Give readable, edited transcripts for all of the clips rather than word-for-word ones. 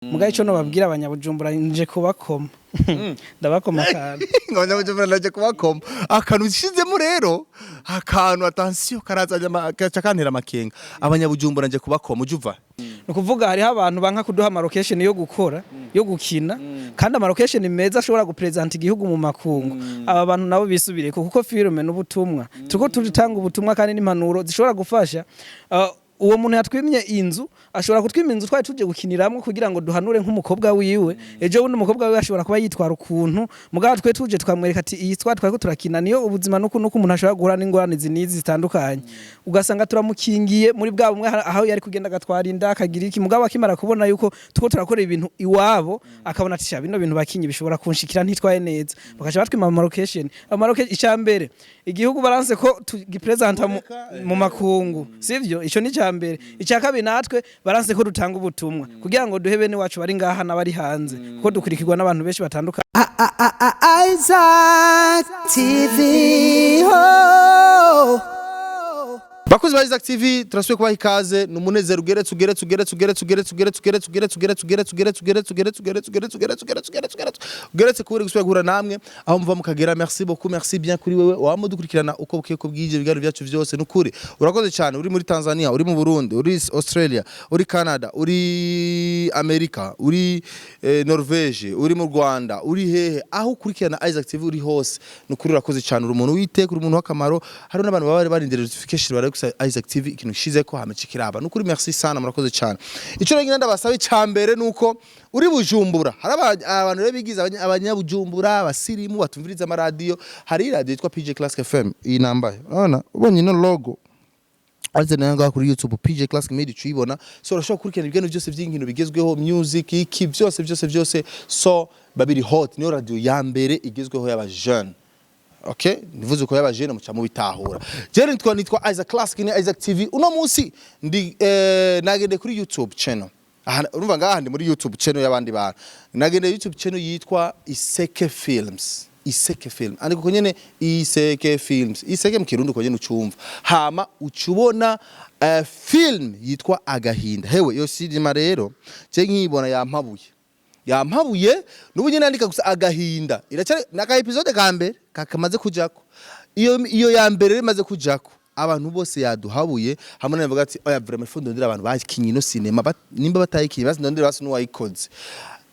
Mugabe ico nobabwira, abanyabujumbura, nje kubakoma, ndabakoma akantu. Ngo abanyabujumbura naje kubakoma akantu ushizemo rero, akantu, attention, karazanya gaca kantera amakenga. Abanyabujumbura nje kubakoma, uje uva? Ni ukuvuga hariho abantu banka kuduha ama location yo gukora, yo gukina, kandi ama location meza ashobora gupresenta igihugu mu makungu. Aba bantu nabo bisubireko, kuko filime n'ubutumwa, turiko turitanga ubutumwa kandi n'impanuro zishobora gufasha. Uwo muntu yatwimye inzu ashobora kutwima inzu twari tuje gukiniramwo kugira ngo duhanure nk'umukobwa wiwe. Ejo bundi umukobwa wiwe ashobora kuba yitwara ukuntu, mugabo twe tuje tukamwereka ati iyi twariko turakina niyo ubuzima, nuko nuko umuntu ashobora guhura n'ingorane izi n'izi zitandukanye, ugasanga turamukingiye muri bwa bumwe aho yari kugenda agatwara inda, akagira iki. Mugabo akimara kubona yuko tuko turakora ibintu iwabo, akabona ati: "Sha, bino bintu bakinyi bishobora kunshikira ntitwaye neza." Bakaca batwima ama location. Ama location, icambere, igihugu baranse ko tugipresenta mu makungu, sivyo? Ico ni icambere. Icya kabiri, natwe baranse ko dutanga ubutumwa kugira ngo duhe bene wacu bari ngaha n'abari hanze, kuko dukurikirwa n'abantu benshi batandukanye. Isaac TV. Oh. Bakozi ba Isaac TV, turasubiye kubaha ikaze. Ni umunezero ugeretse, ugeretse, ugeretse, ugeretse, ugeretse, ugeretse, ugeretse, ugeretse, ugeretse, ugeretse, ugeretse, ugeretse, ugeretse, ugeretse, ugeretse, ugeretse, ugeretse, ugeretse, ugeretse kubera gusubira guhura namwe aho muva mukagera. Merci beaucoup, merci bien kuri wewe wama udukurikirana uko bukeye ko bwije, ibiganiro byacu byose. Nukuri urakoze cyane. Uri muri Tanzania, uri mu Burundi, uri Australia, uri Canada, uri Amerika, uri Norvege, uri mu Rwanda, uri hehe, aho ukurikirana Isaac TV uri hose, nukuri urakoze cyane. Uri umuntu witeka, uri umuntu w'akamaro. Hari n'abantu baba bari barindiriye notification, bari gusa Isaac TV ikintu shizeko hama cikiraba. Nukuri merci sana, murakoze cyane. Ico rero ndabasaba, icambere nuko uri Bujumbura, hari abantu rero bigize abanyabujumbura, abasirimu batumviriza amaradiyo. Hari radio yitwa PJ Classic FM, iyi nambaye, urabona, ubonye ino logo ariko nayo ngaho kuri YouTube PJ Classic Media uyibona. So urashobora gukurikirana ibiganiro byose by'inkino bigezweho, music, iki, byose byose byose. So babiri hot, niyo radio ya mbere igezweho y'aba jeune. Okay, nivuze ko y'aba jeune muca mubitahura. Je nitwa Isaac Classic, ni Isaac TV. Uno munsi ndi nagende kuri YouTube channel. Aha urumva ngaha ndi muri YouTube channel y'abandi bantu. Nagende YouTube channel yitwa Iseke Films. Iseke Film, andika uko nyene, Iseke Films, Iseke mu Kirundi, uko nyene ucumva, hama ucubona film yitwa Agahinda. Hewe, iyo sinema rero je nkibona yampabuye, yampabuye. N'ubu nyene andika gusa Agahinda, iracari naka episode ka mbere kakamaze kujako. Iyo ya mbere rero imaze kujako, abantu bose yaduhabuye hamwe navuga ati: "Oya, vraiment faut ndondera abantu bakinye ino sinema." Nimba batayikinye, basi ndondera basi n'uwayikoze.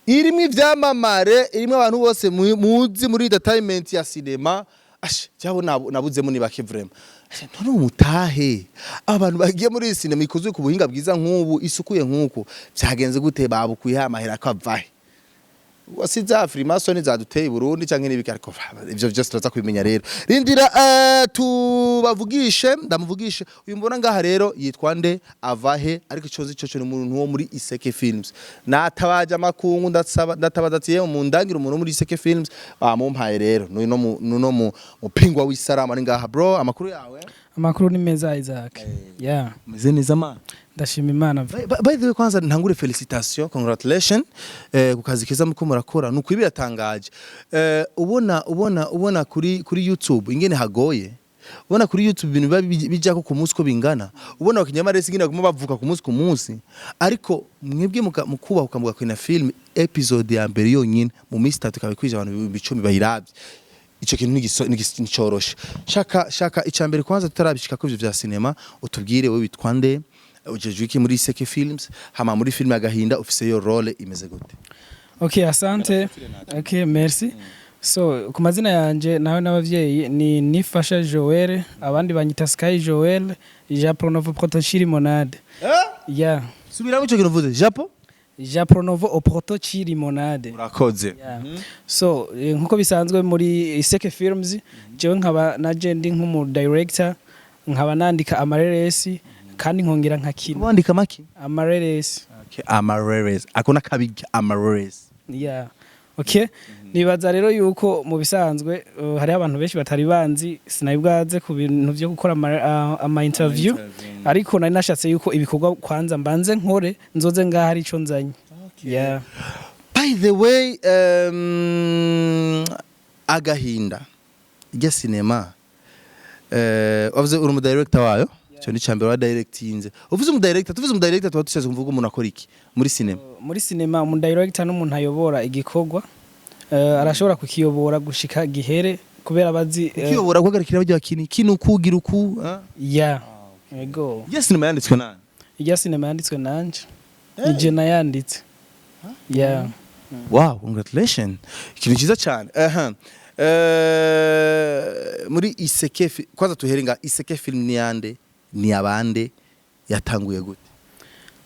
Irimo ivyamamare, irimo abantu bose muzi muri entertainment ya sinema. Ashe cyabo nabuzemo ni bake vraiment. Ashe, none umutahe abantu bagiye muri iyi sinema ikozwe ku buhinga bwiza nk'ubu, isukuye nk'uku, byagenze gute? Babukuye amahera kavahe? Wasize Freemason zaduteye i Burundi canke n'ibiki? Ariko ivyo vyose turaza kubimenya rero. Rindira tubavugishe, ndamuvugishe. Uyu mbona ngaha rero yitwa nde, avahe? Ariko ico nzi cyo ni umuntu wo muri Iseke Films. Natabaje amakungu, ndasaba, ndatabaza ati: "Yewe, mundangira umuntu wo muri Iseke Films." Bamumpaye rero nuno nuno mupingwa w'isarama ari ngaha. Bro, amakuru yawe? Amakuru ni meza, Isaac, yeah. Meze neza, man. Ndashima Imana. By the way, kwanza ntangure felicitation, congratulation ku kazi keza muko murakora. Nuko biratangaje, ubona kuri YouTube ingene hagoye, ubona kuri YouTube ibintu biba bijako ku munsi ko bingana, ubona abakinyamaresi ingene baguma bavuka ku munsi ku munsi, ariko mwebwe mukubahuka mugakina film, episode ya mbere yonyine mu minsi 3 ikaba ikwije abantu 10,000 bayiravye. Ico kintu nticoroshe. Shaka icambere kwanza, tutarabishika ko ivyo vya cinema, utubwire wewe witwa nde, ujejwe iki muri Iseke Films, hama muri film Agahinda ufise yo role imeze gute? Okay, asante. Okay, merci. So ku mazina yanje nawe n'abavyeyi ni Nifasha Joel, abandi banyita Sky Joel Japronovo Protochiri Monade, yeah. Subiramo ico kintu uvuze, Japo? Japronovo au Protochiri Monade. Urakoze. Yeah. So nkuko bisanzwe muri Iseke Films, jewe nkaba naje ndi nk'umu director, nkaba nandika amareresi kandi nkongera nkakina. Wandika maki? Amareresi. Okay, amareresi akona kabirya amareresi. Yeah. Okay. Nibaza rero yuko mu bisanzwe hariho abantu benshi batari banzi, sinari bwaze ku bintu byo gukora ama interview, ariko nari nashatse yuko ibikorwa kwanza mbanze nkore, nzoze ngaha ari ico nzanye. Yeah. By the way, Agahinda, ijya sinema, wavuze uri umu director wayo? Ico ni cambere wa directinze. Uvuze umu director, tuvuze umu director, tuba dushatse kuvuga umuntu akora iki muri cinema? Muri sinema, umu director n'umuntu ayobora igikorwa, arashobora kukiyobora gushika gihere kubera bazi Ukiyobora, guhagarikira bajya bakini kino ukugira uku, ah? Ya, ego. Yes, cinema yanditswe nani? Irya sinema yanditswe nanje, ni je nayanditse, ya. Wow, congratulations, ikintu cyiza cyane. Aha, muri Iseke kwanza tuhere nga Iseke Film ni yande, ni abande, yatanguye gute?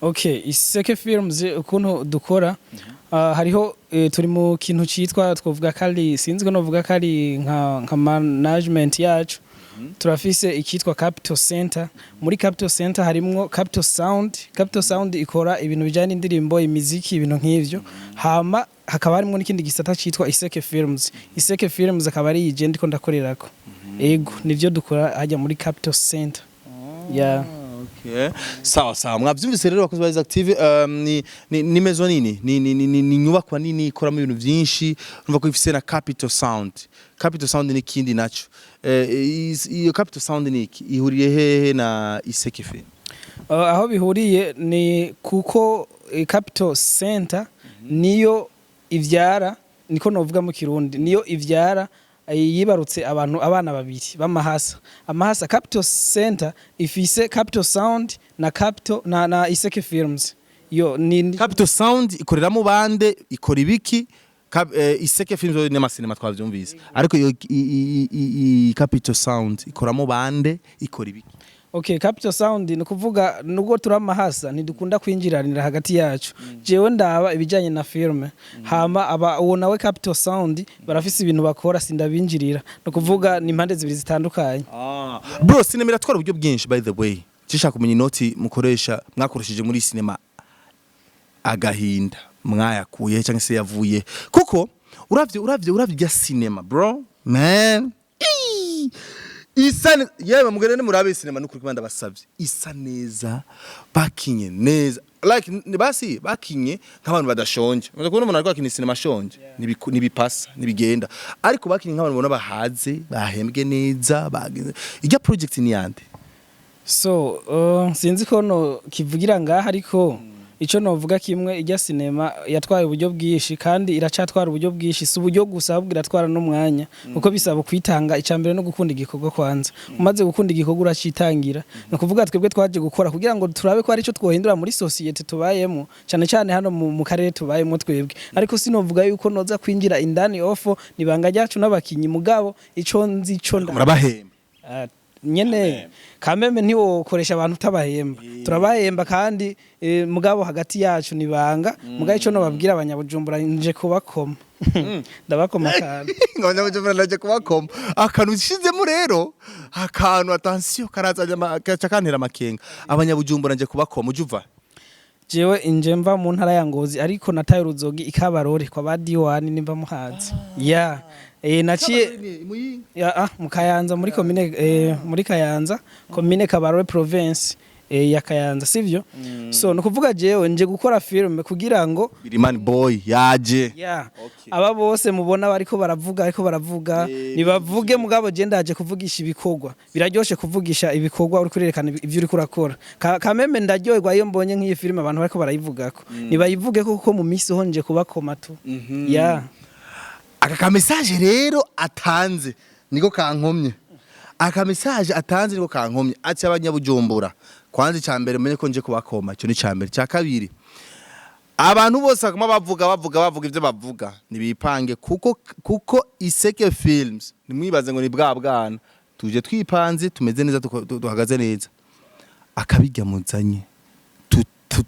Okay, Iseke Films, ukuntu dukora, hariho turi mu kintu citwa, twovuga kari, sinzi ko novuga kari nka management yacu. Turafise ikitwa Capital Center. Muri Capital Center harimwo Capital Sound. Capital Sound ikora ibintu bijanye n'indirimbo, imiziki, ibintu nk'ivyo. Hama hakaba harimwo n'ikindi gisata citwa Iseke Films. Iseke Films akaba ari ije ndiko ndakorerako. Ego, nivyo dukora hajya muri Capital Center, yeah. Okay. Sawa sawa, mwavyumvise rero bakozi ba Isaac TV, ni maison nini, ni nyubakwa nini ikoramo ibintu vyinshi. Urumva ko ifise na Capital Sound. Capital Sound ni kindi naco. Iyo Capital Sound ni iki, ihuriye hehe na Iseke Film? Aho bihuriye ni kuko Capital Center niyo ivyara, niko novuga mu Kirundi, niyo ivyara, yibarutse abantu, abana babiri b'amahasa amahasa. Capital Center ifise Capital Sound na Capital na Iseke Films, yo ni Capital Sound ikoreramo bande, ikora ibiki? Iseke Films ni amasinema, twavyumvise, ariko iyo Capital Sound ikoramo bande, ikora ibiki? Okay, Capital Sound ni kuvuga nubwo turi amahasa ntidukunda kwinjiranira hagati yacu. Jewe ndaba ibijanye na filme, hama aba uwo nawe Capital Sound barafise ibintu bakora, sindabinjirira. Ni kuvuga ni impande zibiri zitandukanye. Bro, sinema iratwara uburyo bwinshi. By the way, nshaka kumenya inoti mukoresha, mwakoresheje muri sinema Agahinda, mwayakuye cyangwa se yavuye? Kuko uravye ibya sinema, bro, man. Ii! Isa yewe mugende murabe sinema, nukuri kubanda basavye, isa neza, bakinye neza, like basi bakinye nk'abantu badashonje. Umaze kubona umuntu ariko akina sinema ashonje? Nibipasa, nibigenda. Ariko bakinye nk'abantu ubona bahaze, bahembwe neza, bagenze. Ijya project ni yande? So sinzi ko no kivugira ngaha, ariko ico novuga kimwe, ijya sinema yatwaye uburyo bwinshi kandi iracatwara uburyo bwinshi. Si uburyo gusa, ahubwo iratwara n'umwanya, kuko bisaba kwitanga. Icambere no gukunda igikorwa kwanza. Umaze gukunda igikorwa uracitangira. Ni ukuvuga twebwe twaje gukora kugira ngo turabe ko hari ico twohindura muri société tubayemo, cyane cyane hano mu karere tubayemo twebwe. Ariko sinovuga yuko noza kwinjira indani ofo nibanga ryacu n'abakinyi. Mugabo ico nzi ico Murabahemba? Ah, nyene kameme ntiwokoresha abantu utabahemba. Turabahemba kandi, mugabo hagati yacu nibanga. Mugabo ico nobabwira abanyabujumbura, nje kubakoma, ndabakoma kandi. Ngo abanyabujumbura ndaje kubakoma. Akantu ushizemo rero, akantu, attention, karazanya gaca kantera amakenga. Abanyabujumbura nje kubakoma, uje uva? Jewe inje mva mu ntara ya Ngozi, ariko nataye uruzogi ikabarore kwa ba diwani, nimba muhazi, ya naciye ya, mu Kayanza, muri komine, muri Kayanza, komine Kabarore, province ya Kayanza, sivyo? So ni ukuvuga jewe nje gukora filme kugira ngo Birimani boy yaje. Ya, aba bose mubona bariko baravuga, ariko baravuga, nibavuge, mugabo je ndaje kuvugisha ibikorwa. Biraryoshe kuvugisha ibikorwa uri kurerekana ivyo uriko urakora. Kameme ndaryoherwa iyo mbonye nk'iyi filime abantu bariko barayivugako. Nibayivuge kuko mu misi ho nje kubakoma tu, ya. Aka ka message rero atanze niko kankomye. Aka message atanze niko kankomye, ati abanyabujumbura kwanza icambere menye ko nje kubakoma. Ico ni icambere. Cya kabiri, abantu bose baguma bavuga, bavuga, bavuga ivyo bavuga, nibipange, kuko Iseke Films nimwibaze ngo ni bwa bwana, tuje twipanze, tumeze neza, duhagaze neza. Akabirya muzanye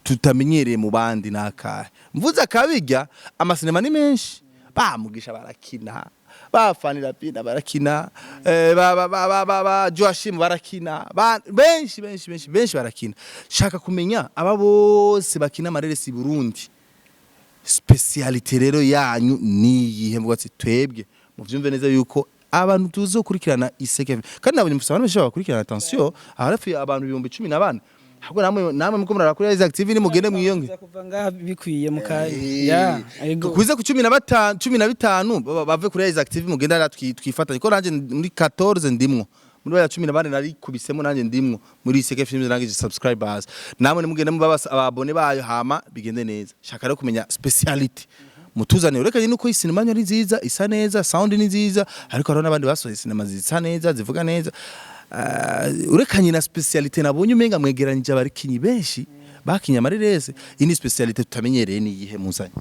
tutamenyereye mu bandi nakahe? Mvuze akabirya, amasinema ni menshi, bamugisha barakina, bafanira pina barakina, ba ba ba ba ba, ba Joachim barakina, ba benshi benshi benshi benshi barakina. Shaka kumenya aba bose bakina amareresi Burundi, spécialité rero yanyu niyihe? Mvuga ati twebwe muvyumve neza yuko abantu tuzokurikirana Iseke, kandi nabonye mufise abantu benshi bakurikirana. Attention, hafi abantu 14,000. Ahubwo namwe muko murara kuri Isaac TV, nimugende mwiyonge. Kuza kuva ngaha bikwiye mu kanya, ya, ego. Kuza ku 15, 15 bave kuri Isaac TV, mugende hariya twifatanye, ko nanje muri 14 ndimwo. Muri baya 14 narikubisemo nanjye ndimwo muri Iseke Films, nangije subscribers. Namwe nimugende muba aba abonnés bayo, hama bigende neza. Shaka rero kumenya speciality mutuzaniye, urekanye nuko isinema ari nziza, isa neza, sound ni nziza, ariko hariho n'abandi basohoye sinema zisa neza, zivuga neza. Urekanye na speciality nabonye umenga mwegeranyije abakinyi benshi bakinye amarerese, iyi ni speciality tutamenyereye, ni iyihe muzanye?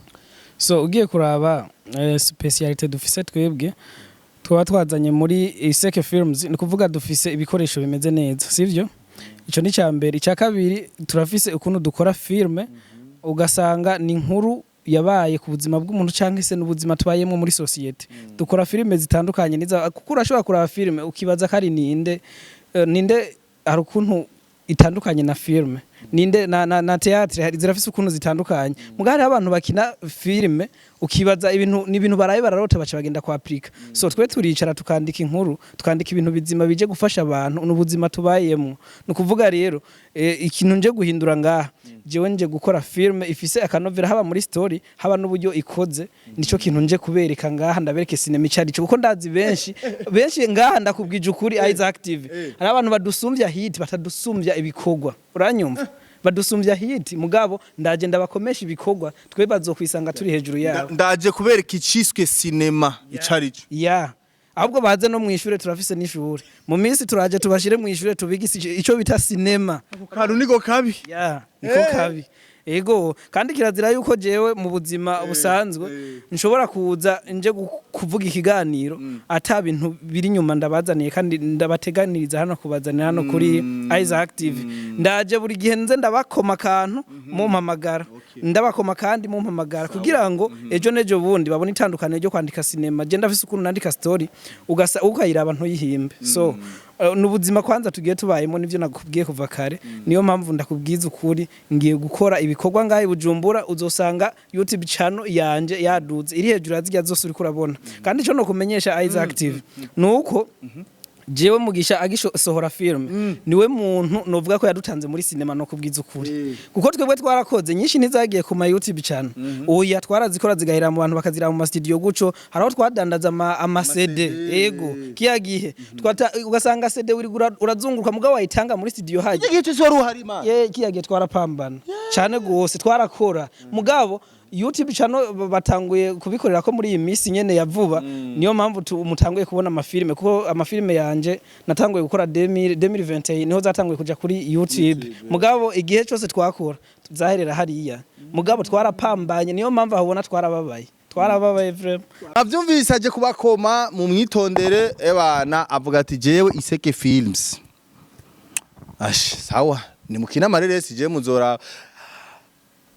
So ugiye kuraba, spécialité dufise twebwe twaba twazanye muri Iseke Films, ni kuvuga dufise ibikoresho bimeze neza, sivyo? Ico ni icya mbere. Icya kabiri, turafise ukuntu dukora filme, ugasanga ni inkuru yabaye ku buzima bw'umuntu cyangwa se n'ubuzima tubayemo muri société. Dukora filime zitandukanye niza, kuko urashobora kuraba filime ukibaza ko ari ninde, ninde. Hari ukuntu itandukanye na filme ninde na théâtre, hari zirafise ukuntu zitandukanye. Muga hariho abantu bakina filme ukibaza ibintu ni ibintu baraye bararota, baca bagenda kwa applica. So twe turicara tukandika inkuru, tukandika ibintu bizima bije gufasha abantu n'ubuzima tubayemo. Ni ukuvuga rero, ikintu nje guhindura ngaha, jewe nje gukora filme ifise akanovera, haba muri story, haba n'uburyo ikoze. Nico kintu nje kubereka ngaha, ndabereke sinema icari cyo, kuko ndazi benshi benshi ngaha. Ndakubwije ukuri, Isaac TV, hari abantu badusumvya hit, batadusumvya ibikorwa. Uranyumva? Badusumvya hit, mugabo ndaje ndabakomesha ibikorwa, twe bazokwisanga turi hejuru yabo. Ndaje kubereka iciswe sinema icarico. Ya, ahubwo baze no mwishure, turafise n'ishure. Mu minsi turaje tubashire mwishure, tubigise ico bita sinema. Kantu niko kabi. Ya, niko kabi. Ego, kandi kirazira yuko jewe mu buzima busanzwe nshobora kuza nje kuvuga ikiganiro ata bintu biri inyuma ndabazaniye, kandi ndabateganiriza hano kubazanira hano kuri Isaac TV. Ndaje buri gihe nze ndabakoma akantu mumpamagara, ndabakoma kandi mumpamagara, kugira ngo ejo n'ejo bundi babone itandukaniro ryo kwandika sinema. Je ndafise ukuntu nandika story, ugasa ukayiraba ntuyihimbe. So ni ubuzima kwanza tugiye tubayemo, nivyo nakubwiye kuva kare. Niyo mpamvu ndakubwiza ukuri, ngiye gukora ibikorwa ngahe Bujumbura, uzosanga YouTube channel yanje yaduze, iri hejuru ya zirya zose uriko urabona. Kandi ico no kumenyesha Isaac TV nuko jewe Mugisha agisohora filme, niwe muntu novuga ko yadutanze muri sinema, no kubwiza ukuri, kuko twebwe twarakoze nyinshi ntizagiye ku ma YouTube channel. Oya, twarazikora zigahera mu bantu, bakazira mu ma studio guco. Haraho twadandaza ama CD. Ego, kiya gihe ugasanga CD uri urazunguruka, mugabo wayitanga muri studio haje. Igihe cyose wari uhari, man. Ye, kiya gihe twarapambana cyane gose, twarakora. Mugabo YouTube channel batanguye kubikorera ko muri iyi minsi nyene ya vuba. Niyo mpamvu mutanguye kubona amafilme, kuko amafilme yanje natanguye gukora 2000 2021, niho zatanguye kuja kuri YouTube. Mugabo igihe cyose twakora zaherera hariya. Mugabo twarapambanye, niyo mpamvu ahubona twarababaye, twarababaye vraiment. Avyumvise, aje kubakoma mu mwitondere. Ebana, avuga ati jewe Iseke Films. Ash, sawa, ni mukina amareresi, je muzora.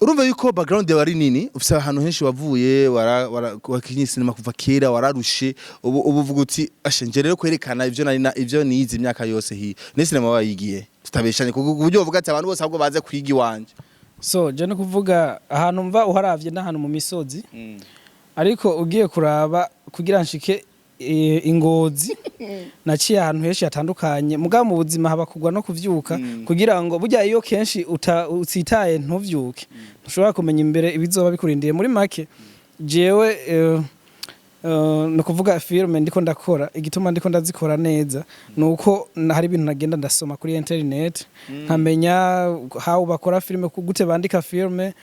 Urumva yuko background yawe ari nini, ufise ahantu henshi wavuye, wakinye sinema kuva kera, wararushe. Ubu uvuga uti ashe nje rero kwerekana ivyo nari ivyo nize imyaka yose hi ne sinema wayigiye, tutabeshanye, kuko uburyo uvuga ati abantu bose ahubwo baze kwiga iwanje. So je no kuvuga ahantu mva, uharavye n'ahantu mu misozi, ariko ugiye kuraba kugira nshike ingozi naciye ahantu henshi hatandukanye. Mugabo mu buzima haba kugwa no kuvyuka, kugira ngo burya iyo kenshi utsitaye ntuvyuke, ntushobora kumenya imbere ibizoba bikurindiye. Muri make jewe, ni ukuvuga filime ndiko ndakora, igituma ndiko ndazikora neza nuko hari ibintu nagenda ndasoma kuri internet, nkamenya how bakora filime, gute bandika filime,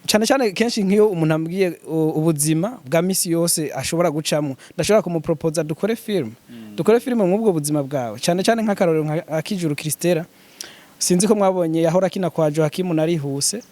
cyane cyane kenshi nk'iyo umuntu ambwiye ubuzima bwa misi yose ashobora gucamo, ndashobora kumupropoza dukore filime, dukore filime mw'ubwo buzima bwawe. Cyane cyane nk'akarorero nka Akijuru Christella, sinzi ko mwabonye, yahora akina kwa Joachim narihuse.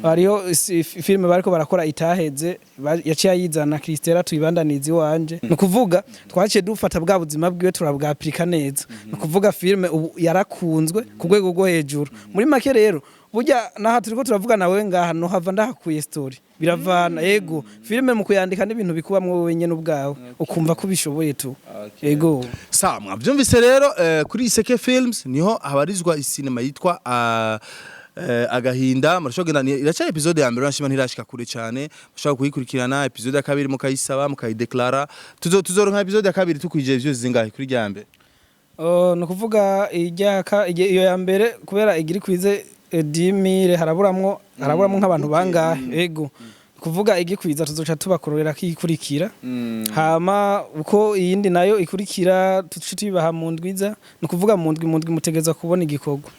Hariho filime bariko barakora itaheze, yaciye ayizana Christella tuyibandaniza iwanje. Ni ukuvuga twaciye dufata bwa buzima bwiwe turabwapurika neza. Ni ukuvuga filime ubu yarakunzwe ku rwego rwo hejuru. Muri make rero, burya naha turiko turavugana wewe ngaha, no hava ndahakuye story, biravana. Ego, filime mu kuyandika n'ibintu bikubamwo wowe nyene ubwawe, ukumva ko ubishoboye tu. Ego. Sa mwavyumvise rero, kuri Iseke Films niho habarizwa isinema yitwa Agahinda. Murashobora kugenda, iracari episode ya mbere, urashima ntirashika kure cyane. Mushobora kuyikurikirana, episode ya kabiri mukayisaba, mukayideklara. Tuzoronka episode ya kabiri tukwije views zingahe kuri rya mbere? Ni ukuvuga iyo ya mbere, kubera igira ikwize 10,000, haraburamwo nk'abantu bangahe. Ego, ni Kuvuga igikwiza tuzoca tubakorera kikurikira, hama uko iyindi nayo ikurikira tuce tubibaha mu ndwiza. Ni ukuvuga mu ndwi mutegeza kubona igikorwa.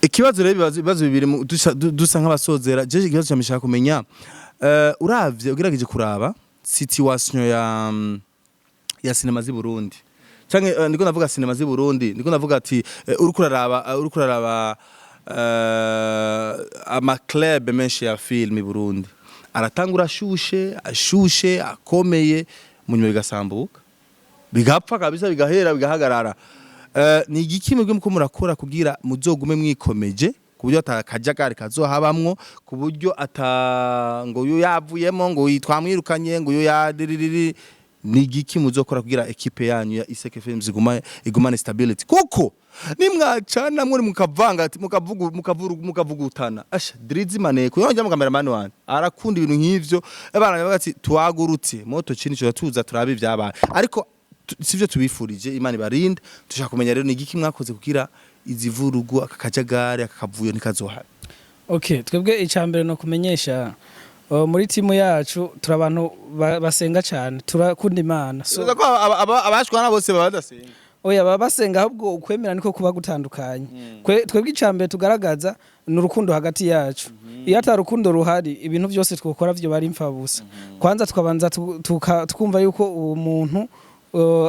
Ikibazo rero, ibibazo bibiri dusa nk'abasozera. Jeje ikibazo cyamishaka kumenya, uravye, ugerageje kuraba situation ya sinema z'i Burundi, canke ndiko ndavuga sinema z'i Burundi, ndiko ndavuga ati uriko uraraba ama club menshi ya film i Burundi aratangura ashushe ashushe akomeye, munyuma bigasambuka, bigapfa kabisa, bigahera, bigahagarara. Ni igiki mwebwe muko murakora kugira muzogume mwikomeje, ku buryo ata kajagari kazohabamwo, ku buryo ata ngo uyu yavuyemo, ngo uyu twamwirukanye, ngo uyu yadiririri? Ni igiki muzokora kugira equipe yanyu ya Iseke Films igumane stability? Kuko nimwacana muri mukavanga ati mukavugu mukavuru mukavugutana, asha Drizzy Maneko yonjya mu cameraman wanje arakunda ibintu nk'ivyo, abana bavuga ati twagurutse moto chini cyo tuza turabe ibyabaye, ariko sivyo tubifurije, Imana ibarinde. Tushaka kumenya rero ni igiki mwakoze kugira izi vurugu, aka kajagari, aka kavuyo ntikazohabe. Okay, twebwe icambere no kumenyesha, muri timu yacu turi abantu basenga cyane, turakunda Imana, so so ko abashwana bose baba badasenga? Oya, baba basenga, ahubwo ukwemera niko kuba gutandukanye. Twebwe icambere tugaragaza ni urukundo hagati yacu. Iyo ata rukundo ruhari, ibintu byose twokora byo bari imfabusa. Kwanza tukabanza twumva yuko uwo muntu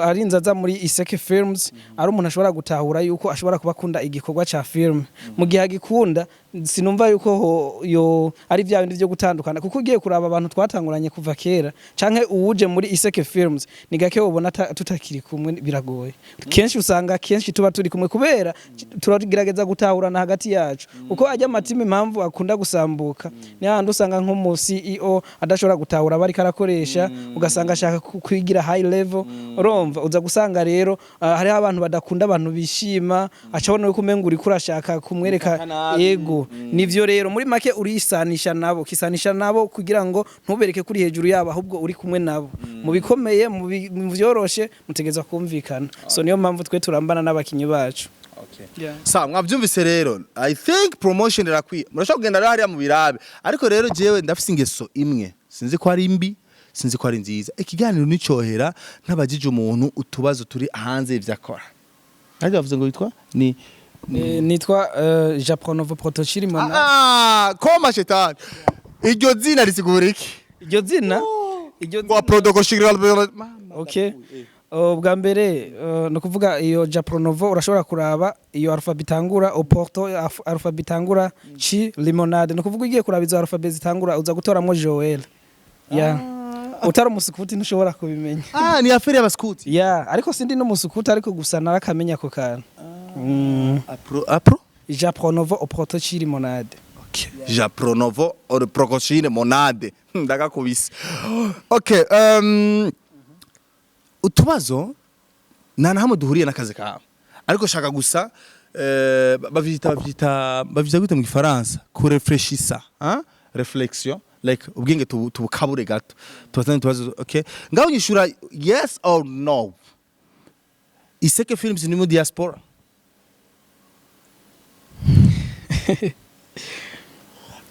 arinze aza muri Iseke Films ari umuntu ashobora gutahura yuko ashobora kuba akunda igikorwa ca film. Mu gihe agikunda, sinumva yuko yo ari bya bindi byo gutandukana, kuko ugiye kuraba abantu twatanguranye kuva kera canke uwuje muri Iseke Films, ni gake ubona tutakiri kumwe, biragoye. Kenshi usanga kenshi tuba turi kumwe kubera turagerageza gutahurana hagati yacu. Uko ajya amatimu, impamvu akunda gusambuka ni hahandi usanga nk'umu CEO adashobora gutahura bariko arakoresha, ugasanga ashaka kwigira high level. Urumva, uza gusanga rero hariho abantu badakunda abantu bishima, acabona yuko umenga uriko urashaka kumwereka. Mufata nabi. Yego, nivyo. Rero muri make urisanisha nabo, ukisanisha nabo kugira ngo ntubereke kuri hejuru yabo, ahubwo uri kumwe nabo mu bikomeye, mu vyoroshe, mutegeza kumvikana. So niyo mpamvu twe turambana n'abakinyi bacu. Yeah. Sa mwavyumvise rero, I think promotion irakwiye, murashobora kugenda rero hariya mu birabe. Ariko rero jewe ndafise ingeso imwe, sinzi ko ari mbi, sinzi ko ari nziza: ikiganiro nicohera ntabajije umuntu utubazo turi hanze y'ivyo akora. Ariko bavuze ngo witwa ni? Nitwa Japronovo Protochiri Mona. Ah, koma shetani, iryo zina risigura iki? Iryo Ngo zina protocol. Okay. Ubwa mbere, ni ukuvuga iyo Japronovo, urashobora kuraba iyo alphabet itangura Oporto, alphabet itangura Chi limonade. Ni ukuvuga ugiye kuraba izo alphabet zitangura, uza gutoramo Joel. Yeah. Utari umusukuti ntushobora kubimenya. Ah, ni affaire y'abaskuti. Yeah, ariko sindi n'umusukuti, ariko gusa narakamenya ako kantu. Apro apro Japronovo Oporto Chi limonade. Okay. Japronovo or Procochine monade. Ndakakubise. Okay, utubazo nta na hamwe duhuriye n'akazi kawe, ariko shaka gusa bavyita gute mu gifaransa? Kurefreshisa, hein? Réflexion, like ubwenge tubukabure gato, tubatane utubazo. Okay, ngaho nyishura yes or no: Iseke Films ni mu diaspora?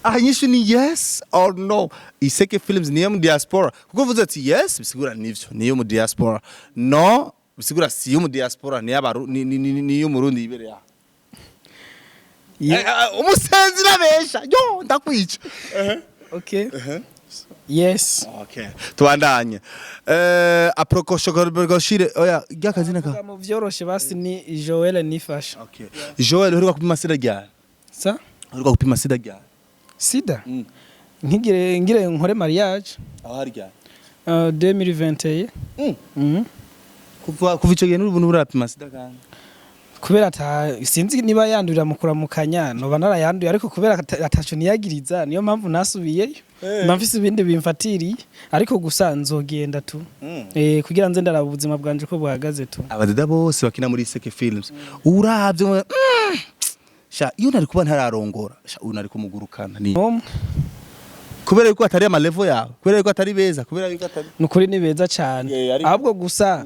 Aha inyishu ni yes or no. Iseke Films niyo mu diaspora? Kuko uvuze ati yes, bisigura nivyo, niyo mu diaspora; no, bisigura si yo mu diaspora, ni y'abaru ni yo Murundi yibereye aha. Umusenzi nabesha yo ndakwica. Okay. Yes. Okay, tubandanye. Aprokoshokoshire, oya, ryakazina ka? Mu vyoroshe basi ni Joel Nifasha. Okay, Joel, uheruka kupima sida ryari? Sa? Uheruka kupima sida ryari? Sida? Nkigire ngire nkore mariage. Aho hari ryari? 2021. Kuva ico gihe n'ubu nturapima sida kandi? Kubera ata sinzi niba yandurira mu kuramukanya, noba narayanduye, ariko kubera ataco niyagiriza, niyo mpamvu nasubiyeyo. Mba mfise ibindi bimfatiriye, ariko gusa nzogenda tu kugira nze ndaraba ubuzima bwanje uko buhagaze tu. Abadada bose bakina muri Iseke Films, uravye sha iyo nari kuba ntararongora, sha uyu nari kumugurukana ni Umwe. Kubera yuko atari ama level yawe, kubera yuko atari beza, kubera yuko atari Nukuri ni beza cane. Yeah, ariko Ahubwo gusa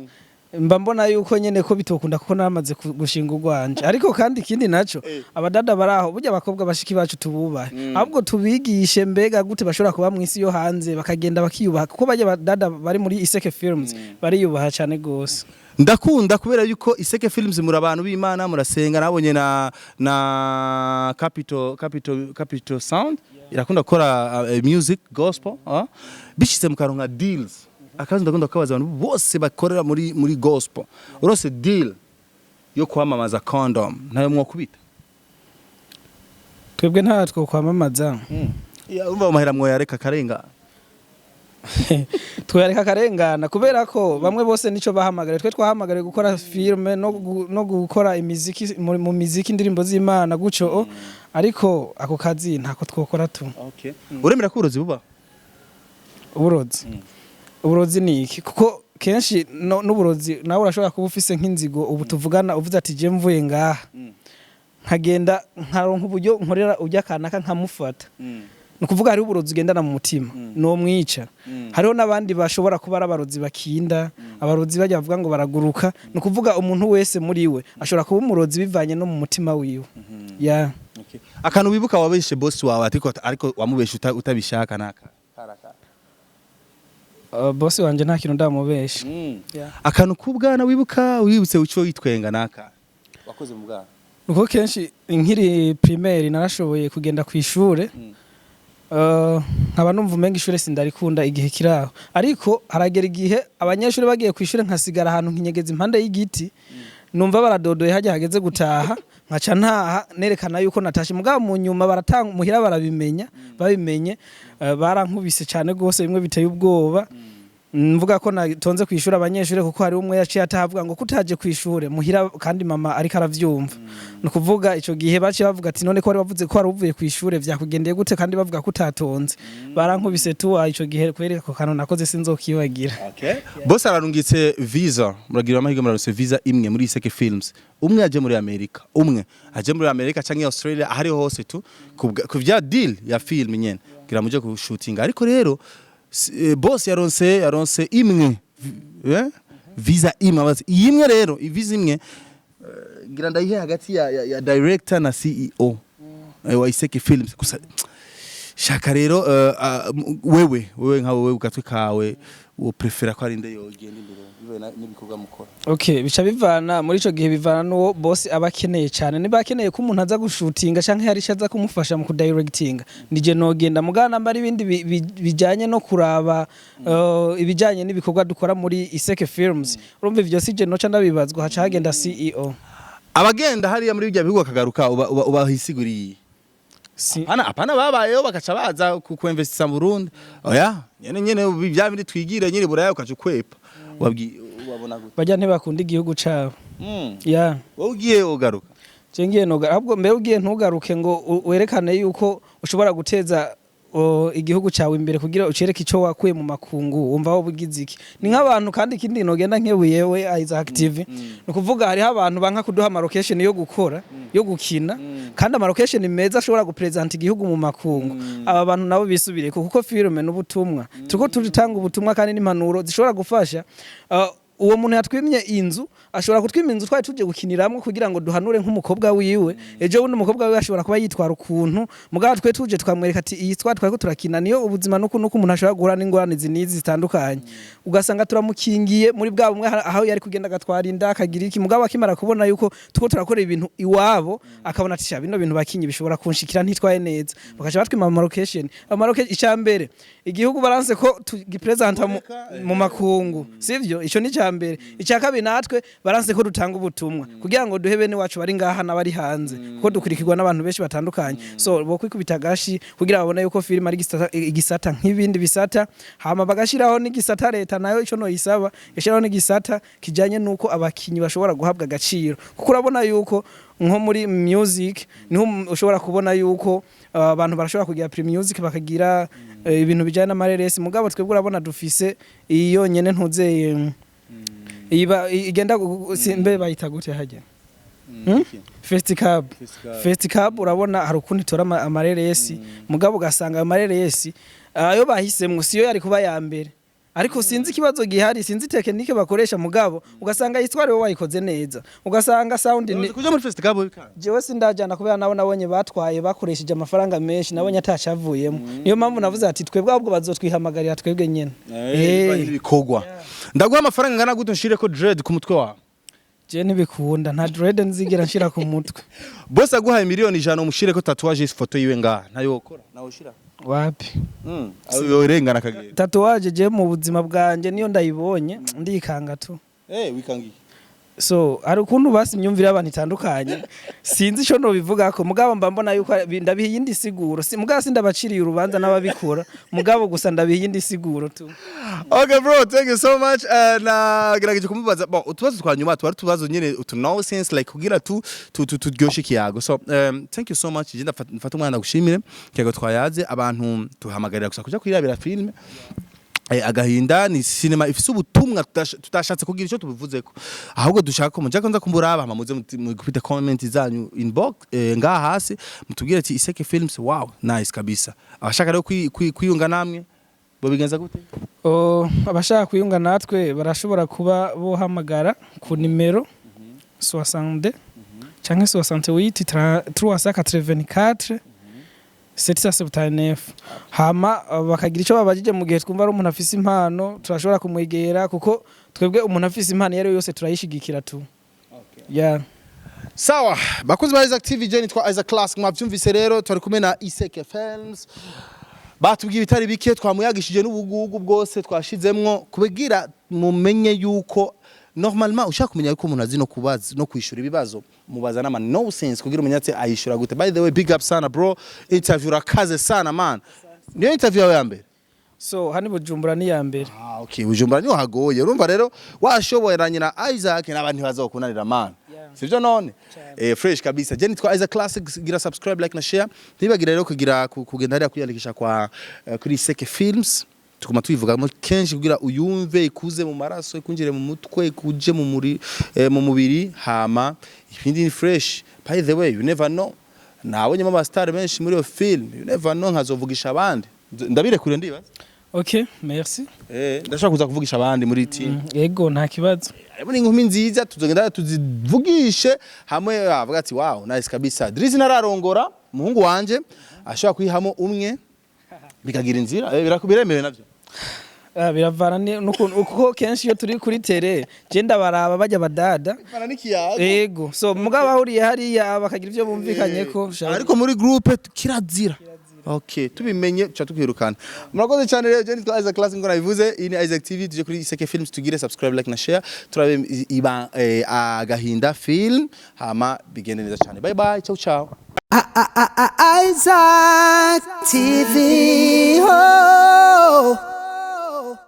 Mba mbona yuko nyene ko bitokunda, kuko namaze gushinga urwanje. Ariko kandi ikindi naco, abadada baraho, burya abakobwa bashiki bacu tububahe, ahubwo tubigishe mbega gute bashobora kuba mw'isi yo hanze, bakagenda bakiyubaha, kuko bajya badada bari muri Iseke Films bariyubaha cane gose. Ndakunda kubera yuko Iseke Films muri abantu b'Imana, murasenga. Nabonye na Capital Sound irakunda gukora music gospel, bishize mu karonka deals. Akazi ndakunda kubaza abantu bose bakorera muri gospel, urose deal yo kwamamaza condom, ntayo mwokubita? Twebwe ntatwo kwamamaza. Ya, urumva amahera mwoyareka karenga? Twayareka akarengana, kubera ko bamwe bose nico bahamagariwe. Twe twahamagariwe gukora filme no gukora imiziki, mu miziki, indirimbo z'Imana guco, ariko ako kazi ntako twokora tu. Okay. Uremera ko uburozi buba? Uburozi, uburozi ni iki? Kuko kenshi n'uburozi nawe urashobora kuba ufise nk'inzigo ubu tuvugana, uvuze ati: "Je mvuye ngaha nkagenda nkaronka uburyo nkorera ujya kanaka nkamufata." Ni ukuvuga hariho uburozi ugendana mu mutima, nomwica. Hariho n'abandi bashobora kuba ari abarozi bakinda, abarozi bajya bavuga ngo baraguruka. Ni ukuvuga umuntu wese muri we ashobora kuba umurozi bivanye no mu mutima wiwe, ya. Okay. Akantu wibuka wabeshe boss wawe, ariko wamubeshe utabishaka naka? Boss wanje nta kintu ndamubesha. Yeah. Akantu k'ubwana wibuka, wibutse uco witwenga naka wakoze mu bwana? Nuko kenshi nkiri primaire narashoboye kugenda ku ishure, nkaba numva umenga ishure sindarikunda igihe kiraho, ariko haragera igihe abanyeshuri bagiye ku ishure nkasigara ahantu nkinyegeza impande y'igiti, numva baradodoye hajya hageze gutaha, nkaca ntaha nerekana yuko natashe. Mugabo mu nyuma baratanga muhira barabimenya. Babimenye, barankubise cyane gose bimwe biteye ubwoba, mvuga ko natonze ku ishuri abanyeshuri, kuko hari umwe yaciye atahavuga ngo kutaje ku ishure muhira kandi mama ariko aravyumva. Ni ukuvuga ico gihe baciye bavuga ati: "None ko wari wavuze ko wari uvuye ku ishure, vyakugendeye gute kandi bavuga ko utatonze?" Barankubise tu ico gihe kwereka ko kantu nakoze sinzokibagira. Okay. Boss ararungitse visa, muragira amahirwe murarungitse visa imwe muri Iseke Films. Umwe aje muri Amerika, umwe aje muri Amerika canke Australia, ahari hose tu ku vya deal ya film nyene. Kugira muje kushootinga. Ariko rero boss yaronse imwe, visa imwe, abazi iyi imwe rero, visa imwe, ngira ndayihe hagati ya director na CEO wa Iseke Films. Gusa shaka rero wewe nka wewe ugatwe kawe wo prefera ko ari nde yogenda imbere bibaye n'ibikorwa mukora? Okay, bica bivana muri ico gihe, bivana n'uwo boss aba akeneye cyane. Niba akeneye ko umuntu aza gushutinga canke hari ico aza kumufasha mu kudirectinga, nije nogenda. Mugana namba ari ibindi bijanye no kuraba ibijanye n'ibikorwa dukora muri Iseke Films, urumva ivyo sije noca ndabibazwa, haca hagenda CEO. Abagenda hariya muri bijya bihugu bakagaruka ubahisiguriye? Si. Apana, babayeho bakaca baza ku kuinvestisa mu Burundi. Oya, nyene bya bindi twigire nyine buraya ukaca ukwepa. Wabwi ubabona gute? Bajya ntibakunda igihugu cabo. Ya. Wowe ugiye ugaruka? Je ngiye noga, ahubwo mbere ugiye ntugaruke ngo werekane yuko ushobora guteza igihugu cyawe imbere, kugira ucereke ico wakuye mu makungu, wumva wowe ugize iki? Ni nk'abantu. Kandi ikindi nogenda nkebuye we Isaac TV, ni ukuvuga hariho abantu banka kuduha ama location yo gukora, yo gukina, kandi ama location meza ashobora gupresenta igihugu mu makungu. Aba bantu nabo bisubire, kuko filme n'ubutumwa, turiko turitanga ubutumwa kandi n'impanuro zishobora gufasha. Uwo muntu yatwimye inzu ashobora kutwima inzu twari tuje gukiniramwo kugira ngo duhanure nk'umukobwa wiwe. Ejo bundi umukobwa wiwe ashobora kuba yitwara ukuntu, mugabo twe tuje tukamwereka ati: "Iyi twari ko turakina niyo ubuzima, nuko nuko umuntu ashobora guhura n'ingorane izi n'izi zitandukanye." Ugasanga turamukingiye muri bwa bumwe aho yari kugenda agatwara inda, akagira iki. Mugabo akimara kubona yuko tuko turakora ibintu iwabo, akabona ati: "Sha, bino bintu bakinyi bishobora kunshikira ntitwaye neza." Bakaca batwima ama location. Ama location, icambere igihugu baranse ko tugipresenta mu makungu, sivyo? Ico ni mbere. Icya kabiri, natwe baranse ko dutanga ubutumwa kugira ngo duhe bene wacu bari ngaha n'abari hanze, kuko dukurikirwa n'abantu benshi batandukanye. So bo kwikubita gashi kugira babone yuko filime ari igisata nk'ibindi bisata, hama bagashiraho n'igisata. Leta nayo ico noyisaba, igashiraho n'igisata kijanye n'uko abakinyi bashobora guhabwa agaciro, kuko urabona yuko nko muri music niho ushobora kubona yuko abantu barashobora kugira pre music, bakagira ibintu bijanye n'amareresi. Mugabo twebwe urabona dufise iyo nyene ntuzeye iba igenda simbe bayita gute hajya? Festicab. Festicab, urabona hari ukuntu itora amareresi, mugabo ugasanga ayo mareresi ayo bahisemwo siyo yari kuba ya mbere. Ariko sinzi ikibazo gihari, sinzi technique bakoresha, mugabo ugasanga histoire wowe wayikoze neza, ugasanga sound ni Kuja muri festival bikanga. Jewe sindajana kubera nabo nabonye batwaye, bakoresheje amafaranga menshi, nabonye atacavuyemo. Niyo mpamvu navuze ati twebwe ahubwo bazotwihamagarira twebwe nyene. Ibikorwa. Ndaguha amafaranga ngana gute nshireko dread ku mutwe wawe? Je ntibikunda, nta dread nzigera nshira ku mutwe. Boss aguhaye 100,000,000 umushireko tatouage ifoto yiwe ngaha, ntayo wokora? Nawe ushira? Wapi. Yorengana akagenda. Tatouage je mu buzima bwanje niyo ndayibonye ndikanga tu. Wikangiye? So hari ukuntu basi imyumvire y'abantu itandukanye, sinzi ico nobivugako, mugabo mba mbona yuko ndabiha iyindi siguro. Si mugabo sindabaciriye urubanza n'ababikora, mugabo gusa ndabiha iyindi siguro tu. Okay bro, thank you so much. Nagerageje kumubaza bon utubazo twa nyuma, twari tubazo nyene utu nonsense like kugira tu turyoshe ikiyago. So thank you so much. Je ndafata umwana gushimire kiyago twayaze. Abantu tuhamagarira gusa kuja kwirabira film Agahinda. Ni cinema ifise ubutumwa tutashatse kugira icyo tubivuzeko, ahubwo dushaka ko muja konza kumburaba, hama muze mukubite comment zanyu inbox ngaha hasi, mutubwire ati Iseke Films, wow, nice kabisa. Abashaka rero kwiyunga namwe bo bigenza gute? Oh, abashaka kwiyunga natwe barashobora kuba bohamagara ku nimero 62 canke 68 384 779, hama bakagira icyo babajije. Mu gihe twumva ari umuntu afise impano, turashobora kumwegera, kuko twebwe umuntu afise impano iyo ari yo yose turayishigikira tu, yeah. Sawa, bakunzi ba Isaac TV, je nitwa Isaac Classic. Mwavyumvise rero, turi kumwe na Iseke Films, batubwiye ibitari bike, twamuyagishije n'ubugugu bwose twashizemwo kubigira mumenye yuko normalement ushaka kumenya yuko umuntu azi no kubaza no kwishura ibibazo, mubaza n'ama nonsense kugira umenye ati ayishura gute. By the way, big up sana bro, interview urakaze sana man. Niyo interview yawe ya mbere? So hano i Bujumbura ni iya mbere. Ah, okay, Bujumbura niho hagoye. Urumva rero washoboranye na Isaac n'abandi ntibazokunanira man. Sivyo none? Fresh kabisa. Je nitwa Isaac Classic, gira subscribe, like na share. Ntibagire rero kugira kugenda hariya kwiyandikisha kwa kuri Seke Films. Tuguma tuyivugamo kenshi kugira uyumve ikuze mu maraso, ikunjire mu mutwe, ikuje mu muri mu mubiri, hama ibindi ni fresh. By the way, you never know. Nabonyemo aba star benshi muri iyo film. You never know, nkazovugisha abandi. Ndabirekure ndibaza. Okay, merci. Ndashaka kuza kuvugisha abandi muri team. Yego, nta kibazo. Harimo n'inkumi nziza, tuzogenda tuzivugishe hamwe, avuga ati wow, nice kabisa. Drizzy ntararongora, umuhungu wanje ashobora kwihamo umwe bikagira inzira. Biremewe navyo. Ah, biravana n'ukuntu, kuko kenshi iyo turi kuri terrain je ndabaraba bajya badada. Bana n'ikiyago. Ego, so mugabo bahuriye hariya bakagira ivyo bumvikanye ko. Ariko muri groupe kirazira. Okay, tubimenye tuca tukwirukana. Murakoze cyane rero, je nitwa Isaac Classic ngo nabivuze, iyi ni Isaac TV, tuje kuri Iseke Films, tugire subscribe, like na share, turabe iba Agahinda film, hama bigende neza cyane. Bye bye, ciao ciao. Isaac TV. Oh.